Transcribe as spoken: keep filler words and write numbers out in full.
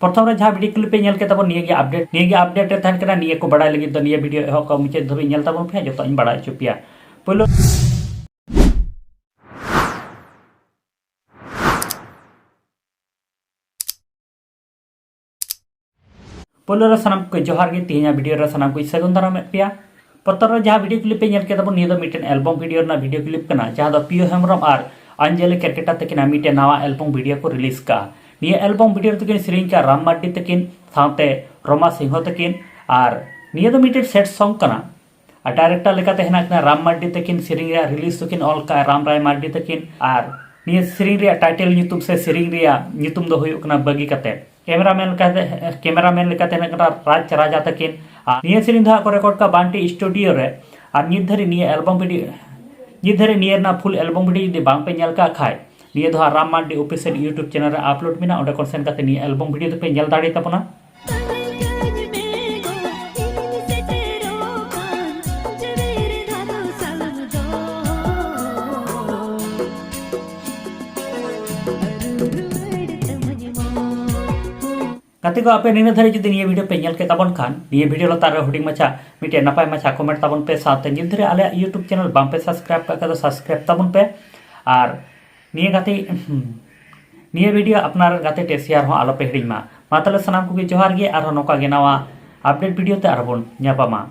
ᱯᱨᱚᱛᱷᱚᱢ ᱨᱮ ᱡᱟᱦᱟᱸ video clip ᱯᱮ ᱧᱮᱞ ᱠᱮᱫ ᱛᱟᱵᱚᱱ, ᱱᱤᱭᱟᱹ ᱜᱮ update, ᱱᱤᱭᱟᱹ ᱜᱮ update ᱨᱮ ᱛᱟᱦᱮᱱ ᱠᱟᱱᱟ᱾ ᱱᱤᱭᱟᱹ ᱠᱚ ᱵᱟᱲᱟᱭ ᱞᱟᱹᱜᱤᱫ ᱫᱚ ᱱᱤᱭᱟᱹ video ᱮᱦᱚᱵ ᱠᱷᱚᱱ ᱢᱩᱪᱟᱹᱫ ᱫᱷᱟᱹᱵᱤᱡ ᱧᱮᱞ ᱛᱟᱵᱚᱱ ᱯᱮ, ᱡᱚᱛᱚ ᱤᱧ ᱵᱟᱲᱟᱭ ᱦᱚᱪᱚ ᱯᱮᱭᱟ᱾ ᱯᱳᱭᱞᱳ ᱯᱳᱭᱞᱳ ᱨᱮ ᱥᱟᱱᱟᱢ ᱠᱚ ᱡᱚᱦᱟᱨ ᱜᱮ, ᱛᱮᱦᱮᱧᱟᱜ video ᱨᱮ ᱥᱟᱱᱟᱢ ᱠᱚ ᱥᱟᱹᱜᱩᱱ ᱫᱟᱨᱟᱢᱮᱫ ᱯᱮᱭᱟ᱾ ᱯᱨᱚᱛᱷᱚᱢ ᱨᱮ ᱡᱟᱦᱟᱸ video clip ᱯᱮ ᱧᱮᱞ ᱠᱮᱫ ᱛᱟᱵᱚᱱ, ᱱᱤᱭᱟᱹ ᱫᱚ ᱢᱤᱫᱴᱮᱱ album video ᱨᱮᱱᱟᱜ video clip ᱠᱟᱱᱟ, ᱡᱟᱦᱟᱸ ᱫᱚ ᱯᱤᱭᱳ ᱦᱮᱢᱵᱨᱚᱢ ᱟᱨ ᱟᱧᱡᱚᱞᱤ ᱠᱮᱨᱠᱮᱴᱟ ᱛᱟᱹᱠᱤᱱᱟᱜ ᱢᱤᱫᱴᱮᱱ ᱱᱟᱣᱟ album video ᱠᱚ release ᱠᱟᱜᱼᱟ᱾ ᱱᱤᱭᱟᱹ album video ᱨᱮᱫᱚ ᱠᱤᱱ ᱥᱮᱨᱮᱧ ᱠᱟᱜᱼᱟ ᱨᱟᱢ ᱢᱟᱨᱰᱤ ᱛᱟᱹᱠᱤᱱ ᱥᱟᱶᱛᱮ ᱨᱳᱢᱟ ᱥᱤᱝᱦᱚ ᱛᱟᱹᱠᱤᱱ, ᱟᱨ ᱱᱤᱭᱟᱹ ᱫᱚ ᱢᱤᱫᱴᱮᱱ sad song ᱠᱟᱱᱟ᱾ ᱟᱨ director ᱞᱮᱠᱟᱛᱮ ᱦᱮᱱᱟᱜ ᱠᱤᱱᱟ ᱨᱟᱢ ᱢᱟᱨᱰᱤ ᱛᱟᱹᱠᱤᱱ, ᱥᱮᱨᱮᱧ ᱨᱮᱭᱟᱜ release ᱫᱚᱠᱤᱱ ᱚᱞ ᱠᱟᱜᱼᱟ ᱨᱟᱢ ᱨᱟᱭ ᱢᱟᱨᱰᱤ ᱛᱟᱹᱠᱤᱱ, ᱟᱨ ᱱᱤᱭᱟᱹ ᱥᱮᱨᱮᱧ ᱨᱮᱭᱟᱜ title ᱧᱩᱛᱩᱢ ᱥᱮ ᱥᱮᱨᱮᱧ ᱨᱮᱭᱟᱜ ᱧᱩᱛᱩᱢ ᱫᱚ ᱦᱩᱭᱩᱜ ᱠᱟᱱᱟ ᱵᱟᱹᱜᱤ ᱠᱟᱛᱮ᱾ Cameraman ᱞᱮᱠᱟᱛᱮ, cameraman ᱞᱮᱠᱟᱛᱮ ᱦᱮᱱᱟᱜ ᱠᱟᱱᱟ ᱨᱟᱡᱽ ᱨᱟᱡᱟ ᱛᱟᱹᱠᱤᱱ, ᱟᱨ ᱱᱤᱭᱟᱹ ᱥᱮᱨᱮᱧ ᱫᱚ ᱦᱟᱸᱜ ᱠᱚ record ᱠᱟᱜᱼᱟ ᱵᱟᱱᱴᱤ studio ᱨᱮ᱾ ᱟᱨ ᱱᱤᱛ ᱫᱷᱟᱹᱨᱤᱡ ᱱᱤᱭᱟᱹ album video, ᱱᱤᱛ ᱫᱷᱟᱹᱨᱤᱡ ᱱᱤᱭᱟᱹ ᱨᱮᱱᱟᱜ full album video ᱡᱩᱫᱤ ᱵᱟᱝ ᱯᱮ ᱧᱮᱞ ᱠᱟᱜ ᱠᱷᱟᱡ, ᱱᱤᱭᱟᱹ ᱫᱚ ᱦᱟᱸᱜ Ram Mardi official YouTube channel ᱨᱮ upload ᱢᱮᱱᱟᱜᱼᱟ, ᱚᱸᱰᱮ ᱠᱷᱚᱱ ᱥᱮᱱ ᱠᱟᱛᱮ ᱱᱤᱭᱟᱹ album video ᱫᱚᱯᱮ ᱧᱮᱞ ᱫᱟᱲᱮ ᱛᱟᱵᱚᱱᱟ᱾ ᱜᱟᱛᱮ ᱠᱚ, ᱟᱯᱮ ᱱᱤᱱᱟᱹᱜ ᱫᱷᱟᱹᱨᱤᱡ ᱡᱩᱫᱤ ᱱᱤᱭᱟᱹ video ᱯᱮ ᱧᱮᱞ ᱠᱮᱫ ᱛᱟᱵᱚᱱ ᱠᱷᱟᱱ, ᱱᱤᱭᱟᱹ video ᱞᱟᱛᱟᱨ ᱨᱮ ᱦᱩᱰᱤᱧ ᱢᱟᱪᱷᱟ ᱢᱤᱫᱴᱮᱱ ᱱᱟᱯᱟᱭ ᱢᱟᱪᱷᱟ comment ᱛᱟᱵᱚᱱ ᱯᱮ, ᱥᱟᱶᱛᱮ ᱱᱤᱛ ᱫᱷᱟᱹᱨᱤᱡ ᱟᱞᱮᱭᱟᱜ YouTube channel ᱵᱟᱝ ᱯᱮ subscribe ᱠᱟᱜ ᱠᱷᱟᱡ ᱫᱚ subscribe ᱛᱟᱵᱚᱱ ᱯᱮ᱾ ᱟᱨ ᱱᱤᱭᱟᱹ ᱜᱟᱛᱮ, ᱱᱤᱭᱟᱹ video ᱟᱯᱱᱟᱨ ᱜᱟᱛᱮ ᱴᱷᱮᱱ share ᱦᱚᱸ ᱟᱞᱚ ᱯᱮ ᱦᱤᱲᱤᱧ ᱢᱟ᱾ ᱢᱟ ᱛᱟᱦᱞᱮ ᱥᱟᱱᱟᱢ ᱠᱚᱜᱮ ᱡᱚᱦᱟᱨ ᱜᱮ, ᱟᱨᱦᱚᱸ ᱱᱚᱝᱠᱟ ᱜᱮ ᱱᱟᱣᱟ update video ᱛᱮ ᱟᱨᱦᱚᱸ ᱵᱚᱱ ᱧᱟᱯᱟᱢᱟ᱾